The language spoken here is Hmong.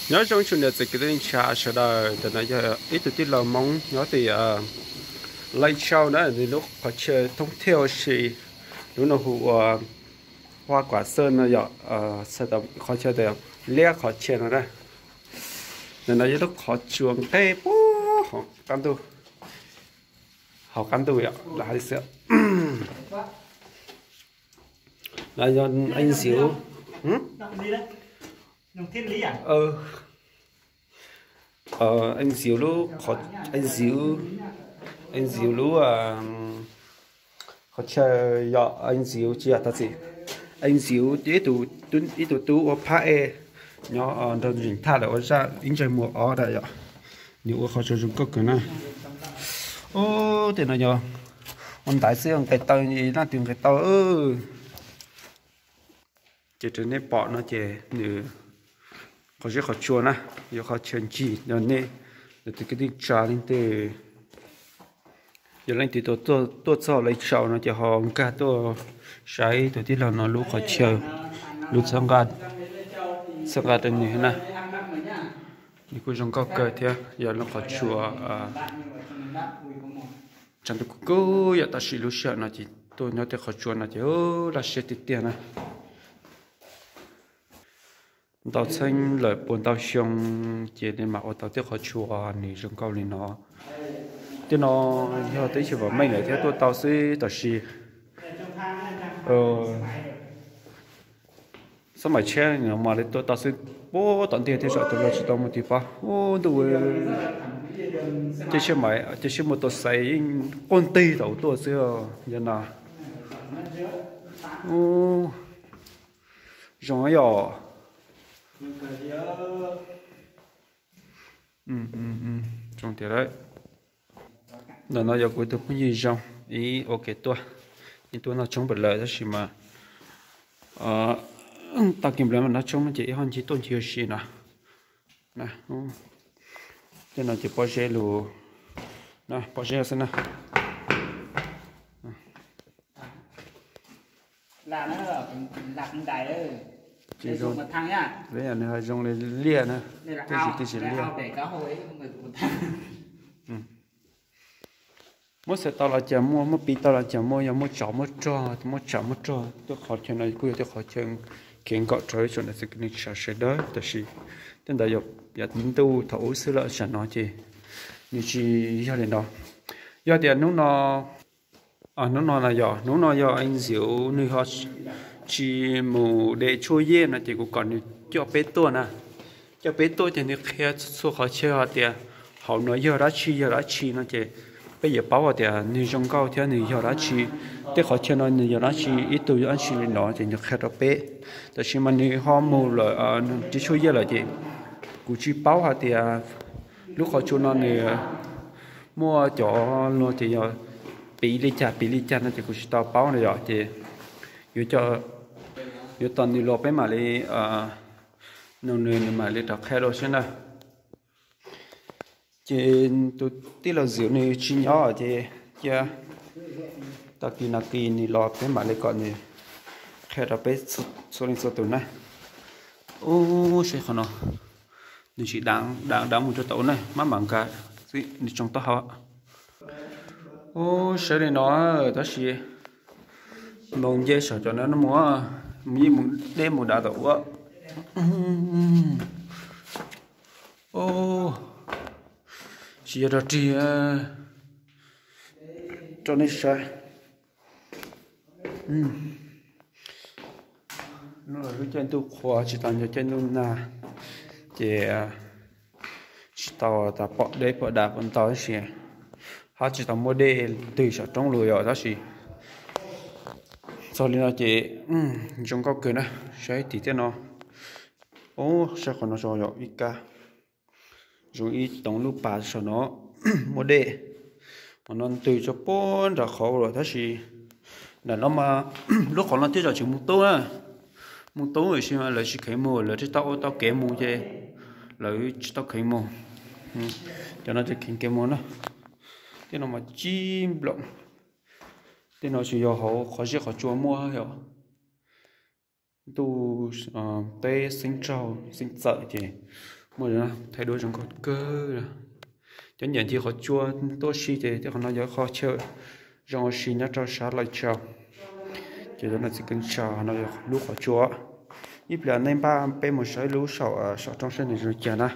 Nyob zoo tsoom niam txiv kwv tij neej tsa sawv daws, ntawm no yog ib tug tij laug Hmoob nyob tim Lai Châu na, nws lub qhov chaw thoob thiaj ua si, lub no hu ua Hoa Quả Sơn no yom, txhais tau qhov chaw tias liab qhov chaw no na. Ntawm no yog lub qhov tsua nqes puag hauv qab ntuj, hauv qab ntuj yom, lawv hais xwb. Lawv yog anh Diệu, anh Diệu lub, anh Diệu, anh Diệu lub qhov chaw yog anh Diệu tsis yog thov txim, anh Diệu ib tug tub ua phab ej nyob nrog ntseeg thaj lawm ua zaj ib ntsais muag ob ntawm yom. Nws ua qhov tsua zoo nkauj kawg na. Ub, tej no yog ua ntaiv xwb, nqes taw, leej twg nqes tau. Ces raws nej pom no ces nws qhov zeb qhov tsua na, yog qhov chaw ncig no nej, leej twg kwv tij tsa leej twg, yog leej twg tuaj txog Lai Châu no ces ho nkag tuaj saib tus tij laug no lub qhov chaw, lub txhawb nqa rau nws na. Nws kuj zoo nkauj kawg thiab, yog lub qhov tsua tshav ntuj kub kub yom, tab sis lub sij hawm no ces tuaj nyob tej qhov tsua no ces laj siab tiag tiag na. Ntau txheeb lawm puas ntau xyoo ces nej mam ua tau tej qhov tsua nws zoo nkauj li no. Tej no yog teb chaws vam meej lawm thiaj tuaj tau xwb, tab sis xab maim tsheb no mas li tuaj tau xwb, puag tom ntej thiab, saum tus los tsis tau mus tim pab. Ub, ntuj, cia siab mus tua xaiv yeej quaj ntig tau tuaj xwb yog no. Ub, zoo yom. Zoo tiag lawm. Ntawm no yog kuv tus phooj ywg Zoo, ib ua kev tuaj, ib tuaj noj tshoob npam lawm tab sis mas tag kis nplawg mas noj tshoob ces ib ho ncig tuaj ncig ua si no. Tej no ces pob zeb lus, pob zeb xwb na. Ces zoo, nws ho zoo li liaj na, twb tsis, twb tsis liaj. Muab xaws tau los cas muaj, muab piv tau los cas muaj, yog muaj tsov muaj rog, muaj tsam muaj rog, tej qhov chaw no kuj yog tej qhov chaw kev nkaum rau ib tsoom niam txiv kwv tij neej tsa sawv daws, tab sis tej ntawd yog yav ntuj thaum ub xwb lawm, tsam no ces nws tsis yog li no. Yog tias hnub no, hnub no na yog, hnub no yog Anh Diệu nws ho tsis mus de tshuaj yej no ces kuv kom nws coj peb tuaj na. Coj peb tuaj ces nws qhia txhua qhov chaw hais tias hauv no yog dab tsi yog dab tsi no ces peb yuav paub hais tias nws zoo nkauj thiab nws yog dab tsi. Tej qhov chaw no nws yog dab tsi, ib tug yog dab tsi li no ces nws qhia rau peb. Tab sis mas nws ho mus lawm, nws de tshuaj yej lawm ces kuv tsis paub hais tias lub qhov tsua no nws muaj cov luag tias yog piv li cas piv li cas no ces kuv tsis tau paub na yom, ces yuav, yuav tos nws los peb mam li, nws, nws mam li rov qhia dua xwb na. Ces tus tij laug Diệu nws tsis nyob ces cia tag kis no kis nws los peb mam li kom nws qhia rau peb txhua leej txhua tus na. Ub, saib qhov no, nws tsis dav, dav mus rau tom ub na, maj mam nkag xwb nws tsoo taub hau. Ub, saib li no, tab sis mus nce saum cov no mus, mus yeej mus deb mus dav tom ub. Tsis yog rog rig rau nej saib. Lub caij ntuj qhua tsis tau nco caij ntuj nag, ces tsis tau tas pom deb pom dav pom ntau tab sis hab tsis tau muaj dej ntws saum roob lug yom, tab sis txog li no ces zoo nkauj kawg na. Saib tim tej no, ub, saib qhov no zoo yom, ib kab, zoo ib toov lub pas saum no muaj dej, qhov no ntws tso puag nram qhov lawm tab sis ntawm no mas lub qhov no thiaj tseem mus tub na, mus tub tiam sis mas lawv tsis kheev mus, lawv tsis tau ua tau kev mus ces lawv tsis tau kheev mus. Cov no ces kheev kev mus na. Tej no mas cib nploom, tej no tsuas yog hauv qhov zeb qhov tsua muaj yom. Ntuj teb xeeb tsaug xeeb txawm ces Muaj thaij duab zoo nkauj kawg. Cov niam ncig qhov tsua tuaj si ces tej qhov no yog qhov chaw zoo ua si nyob rau sab Laij Tsau. Ces cov niam txiv kwv tij no yog lub qhov tsua. Ib pliag nej npaj peb mus saib lub saum, saum roob sab nws zoo cas na.